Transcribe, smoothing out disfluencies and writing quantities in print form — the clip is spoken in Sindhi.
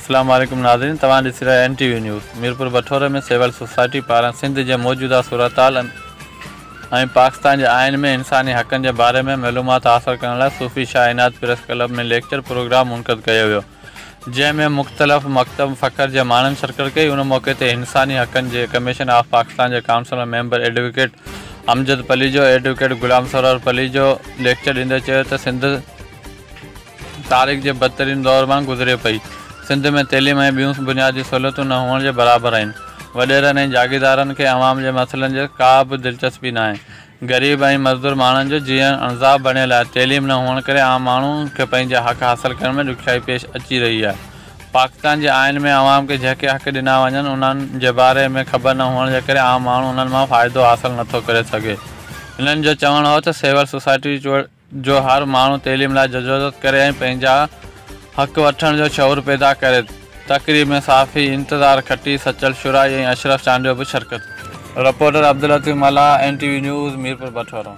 اسلام عليڪم ناظرين توهان ڏسي رهيا N T V news Mirpur Bathoro ۾ civil society پاران سنڌ جي موجوده صورتحال ۽ پاڪستان جي آئين ۾ انساني حقن جي باري ۾ معلومات حاصل ڪرڻ لاء Sufi Shah Inayat press club ۾ lecture programme منعقد ڪيو ويو جنهن ۾ مختلف مڪتب فڪر جي ماڻهن شرڪت ڪئي ان موقعي تي انساني حقن جي ڪميشن آف پاڪستان جي council member advocate Amjad Palijo advocate Ghulam Sarwar Palijo lecture ڏيندي چيو ته سنڌ تاريخ جي بدترين دور مان گذري پئي. سنڌ ۾ تعليم ۽ ٻيون بنيادي سهولتون نه هئڻ جي برابر آهن. وڏيرن ۽ جاگيردارن کي عوام جي مسئلن جي ڪا به دلچسپي ناهي. غريب ۽ مزدور ماڻهن جو جيئڻ عذاب بڻيل آهي. تعليم نه هئڻ ڪري عام ماڻهو کي پنهنجا حق حاصل ڪرڻ ۾ ڏکيائي پيش اچي رهي آهي. پاڪستان جي آئين ۾ عوام کي جيڪي حق ڏنا وڃن انهن جي باري ۾ خبر نه هئڻ جي ڪري عام ماڻهو انهن مان فائدو حاصل نٿو ڪري سگهي. هنن جو چوڻ هو ته سول سوسائٽي جو هر ماڻهو تعليم لاء جدوجهد ڪري ۽ پنهنجا حق وٺڻ جو شعور پيدا ڪري. تقريب ۾ صحافي انتظار کٽي، سچل شورائي ۽ اشرف چانڊيو به شرڪت ڪئي. Reporter Abdul Latif Mallah, N T V news, Mirpur Bathoro.